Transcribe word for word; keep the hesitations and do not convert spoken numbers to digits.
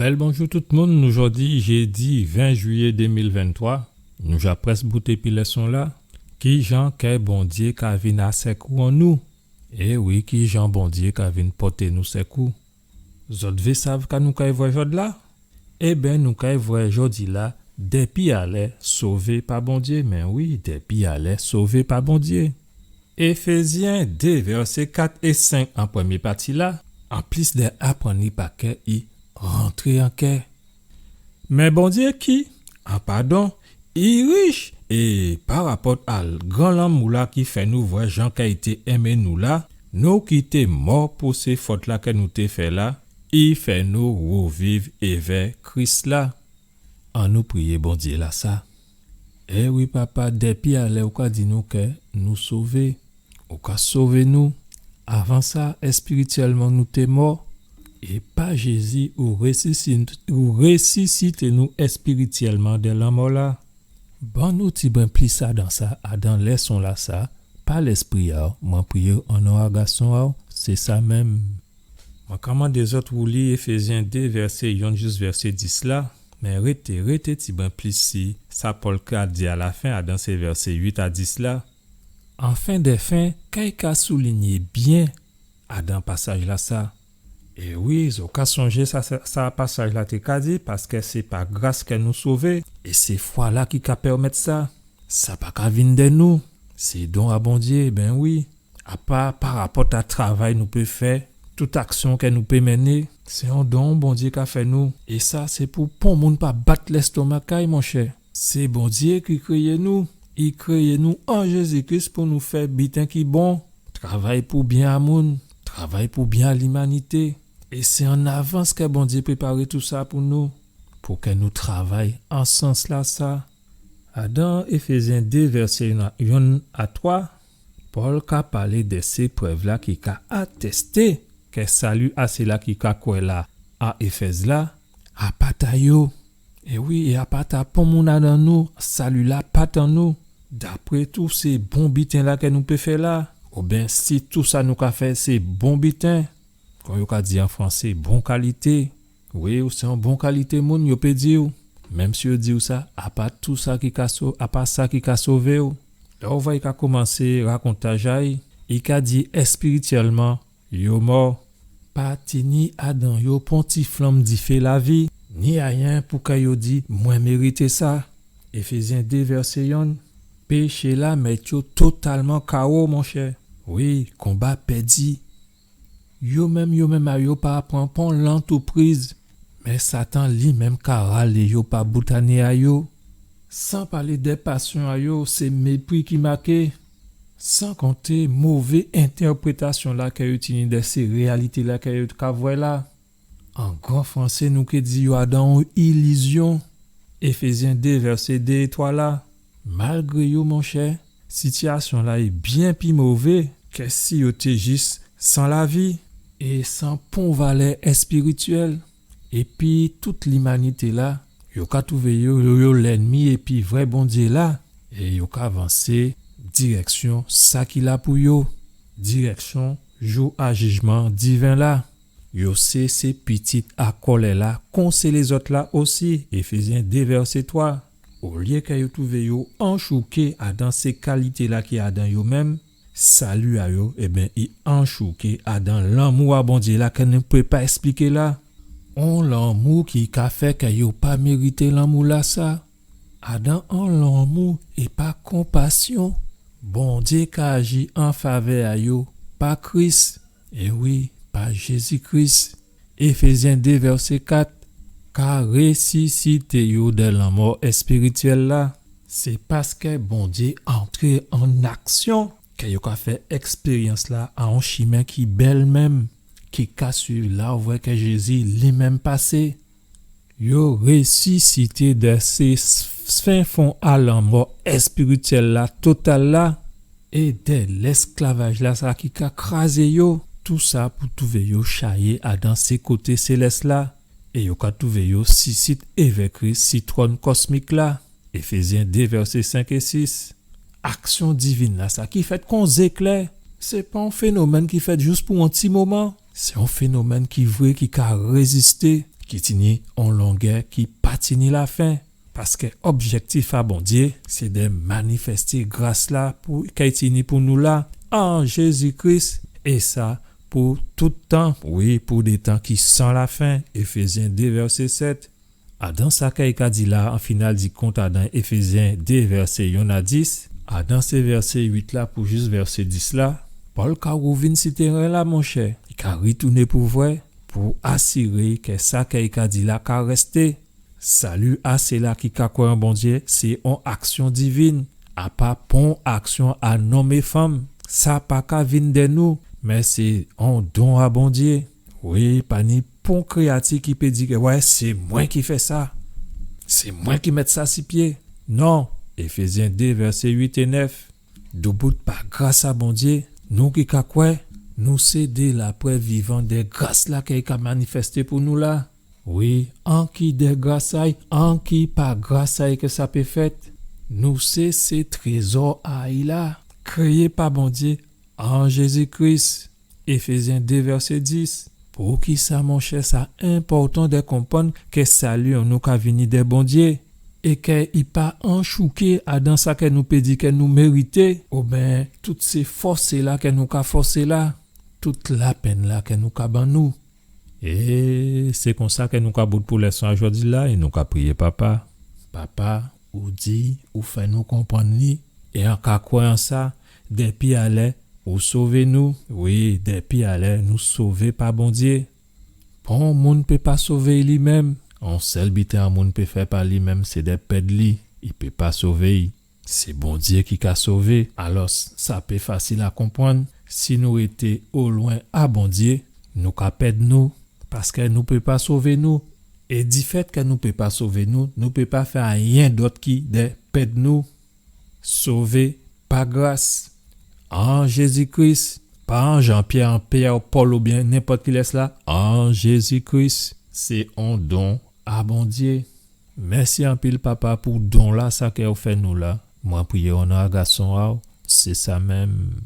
Bèl bonjou tout moun, nou jòdi jédi ven jwiyé dé mil venntwa, nou ja prèsk bout épi lèson-la. Kijan kè Bondyé ka vin a sékou an nou? É wi, kijan Bondyé ka vin pòté nou sékou? Zòt vé sav ka nou kay vwè jòdla? Ében, nou kay vwè jòdila, dèpi alè sové pa Bondyé, mé wi, dèpi alè sové pa Bondyé. Éfézyen dé, vèsé kat é senk, an prèmyé pati-la, anplis dè aprann li pa kè, i rantré an kè. Mé Bondyé ki, an padon, i rich, é pa rapòt a gran lanmou-la ki fè nou vwè jan kè i té enmé nou la, nou ki té mò pou sé fòt-la kè nou té fè la, i fè nou woviv évè Kris-la. Annou priyé Bondyé-lasa. É wi, Papa, dèpi alè ou ka di nou kè nou sové. Ou ka sové nou. Avan sa, èspirityèlman, nou té mò. É pa Jézi, ou résisi-, ou résisité nou èspirityèlman dè lanmò-la. Ban nou tibwen plis adan sa, adan lèson-lasa, pa Lèspri a-w, mwen priyé-w an non a Gason a-w, sé sa menm. Mwen ka mandé zòt wouli Éfézyen dé, vèsé yonn jis vèsé dis la, mé rété, rété tibwen plis si sa Pòl ka di a lafen, adan sé vèsé uit a dis la. An fen dè fen, ka i ka soulinyé byen adan pasaj-lasa. É wi, zòt ka sonjé sa, sa, sa pasaj-la té ka di, paskè sé pa gras kè nou sové, é sé fwa-la ki ka pèmèt sa. Sa pa ka vin dè nou, sé don a Bondyé, ében wi. A pa pa rapòt a travay nou pé fè, tout aksyon kè nou pé mennen, sé on don Bondyé ka fè nou. É sa, sé pou pon moun pa bat lèstomak a-y, monchè. Sé Bondyé ki kréyé nou. I kréyé nou an Jézi Kris pou nou fè biten ki bon. Travay pou byen a moun, travay pou byen a limanité. É sé an avans kè Bondyé préparé tousa pou nou, pou kè nou travay an sans-lasa. Adan Éfézyen dé, vèsé yonn a, yonn a twa, Pòl ka palé dè sé prèv-la ki ka atèsté kè sali a sila ki ka kwè la a Éfèz la, a pa ta yo. É wi, é a pa ta pon moun adan nou, sali-la pa ta nou. Dapré tou sé bon biten-la kè nou pé fè la, oubyen si tou sa nou ka fè sé bon biten, kon yo ka di an fransé, bon kalité. Wi, ou sé on bon kalité moun, yo pé di-w. Menm si yo di-w sa, a pa tou sa ki ka so-, a pa sa ki ka sové-w. Lè ou vwè i ka komansé rakontaj a-y, i ka di èspirityèlman, yo mò. Pa tini adan yo pon ti flanm difé lavi, ni ayen pou kè yo di, mwen mérité sa. Éfézyen dé, vèsé yonn. Péché-la mèt yo totalman kawo, monchè. Wi, konba pèdi. Yo menm, yo menm a yo pa pran pon lantoupriz, mé Satan li menm ka ralé yo pa bout a né a yo. San palé dè pasyon a yo, sé mépri ki maké. San konté mové entèprétasyon-la kè yo tini dè sé réyalité-la kè yo ka vwè la. An gran fransé, nou ké di yo adan on ilizyon. Éfézyen dé, vèsé dé é twa la. Malgré yo, monchè, sitiyasyon-la é byen pi mové kè si yo té jis san lavi é san pon valè èspirityèl. Épi tout limanité-la, yo ka twouvé yo, yo, yo lènmi épi vré Bondyé-la, é yo ka vansé dirèksyon sa ki la pou yo, dirèksyon jou a jijman diven-la. Yo sé, sé pitit a kòlè-la, kon sé lézòt-la osi, Éfézyen dé, vèsé twa. Olyé kè yo twouvé yo anchouké adan sé kalité-la ki adan yo menm, sali a yo, ében, i anchouké adan lanmou a Bondyé-la kè nou pé pa èspliké la. On lanmou ki ka fè kè yo pa mérité lanmou-lasa. Adan on lanmou é pa konpasyon, Bondyé ka aji an favè a yo pa Kris. É wi, pa Jézi Kris. Éfézyen dé, vèsé kat, ka résisité yo dè lanmò èspirityèl-la. Sé paskè Bondyé antré an aksyon kè yo ka fè èkspéryans-la a on chimen ki bèl menm, ki ka suiv la ou vwè kè Jézi li menm pasé. Yo résisité dè sé s-, fenfon a lanmò èspirityèl-la total la, é dè lèsklavaj-lasa ki ka krazé yo, tousa pou twouvé yo chayé adan sé koté sélès-la, é yo ka twouvé yo sisit évè Kris si twòn kòsmik-la. Éfézyen dé, vèsé senk é sis. Aksyon divin-lasa ki fèt kon zéklè, sé pa on fénomèn ki fèt jis pou on ti moman. Sé on fénomèn ki vré, ki ka rézisté, ki tini on longè ki pa tini lafen. Paskè objèktif a Bondyé, sé dè manifèsté gras-la pou, kè i tini pou nou la, an Jézi Kris, é sa pou tout tan, wi, pou dé tan ki san lafen, Éfézyen dé vèsé sèt. Adan sa kè i ka di la, an final di kont, adan Éfézyen dé vèsé yonn a dis, adan sé vèsé uit la pou jis vèsé dis la, Pòl ka wouvin si téren-la, monchè. I ka ritouné pou vwè, pou asiré kè sa kè i ka di la ka rèsté. Sali a sila ki ka kwè an Bondyé, sé on aksyon divin. A pa pon aksyon a nonm é fanm. Sa pa ka vin dè nou, mé sé on don a Bondyé. Wi, pa ni pon kréyati ki pé di kè, wè, sé mwen ki fè sa. Sé mwen ki mèt sa si pyé. Non, Éfézyen dé, vèsé uit é nèf. Doubout pa gras a Bondyé, nou ki ka kwè, nou sé dé laprèv vivan dè gras-la kè i ka manifèsté pou nou la. Wi, anki dè gras a-y, anki pa gras a-y kè sa pé fèt. Nou sé, sé trézò a-y la, kréyé pa Bondyé an Jézi Kris. Éfézyen dé vèsé dis. Poukisa, monchè, sa enpòtan dè konprann kè sali an nou ka vini dè Bondyé, é kè i pa anchouké adan sa kè nou pé di kè nou mérité, oben tout sé fòsé-la kè nou ka fòsé la, tout lapenn-la kè nou ka ban nou. É sé konsa kè nou ka bout pou lèson a jòdi-la, é nou ka priyé Papa. Papa, ou di, ou fè nou konprann li, é an ka kwè an sa, dèpi alè ou sové nou. Wi, dèpi alè nou sové pa Bondyé. Pon moun pé pa sové li menm. On sèl biten on moun pé fè pa li menm, sé dè pèd li. I pé pa sové-y. Sé Bondyé ki ka sové. Alò, sa pé fasil a konprann. Si nou rété olwen a Bondyé, nou ka pèd nou, paskè nou pé pa sové nou. É difèt kè nou pé pa sové nou, nou pé pa fè ayen dòt ki dè pèd nou. Sové pa gras an Jézi Kris, pa an Jan-Pyè, an Pyè, Pòl oubyen nenpòt kilès la, an Jézi Kris. Sé on don a Bondyé. Mèsi anpil, Papa, pou don-la, sa kè ou fè nou la. Mwen priyé o non a Gason a-w, sé sa menm.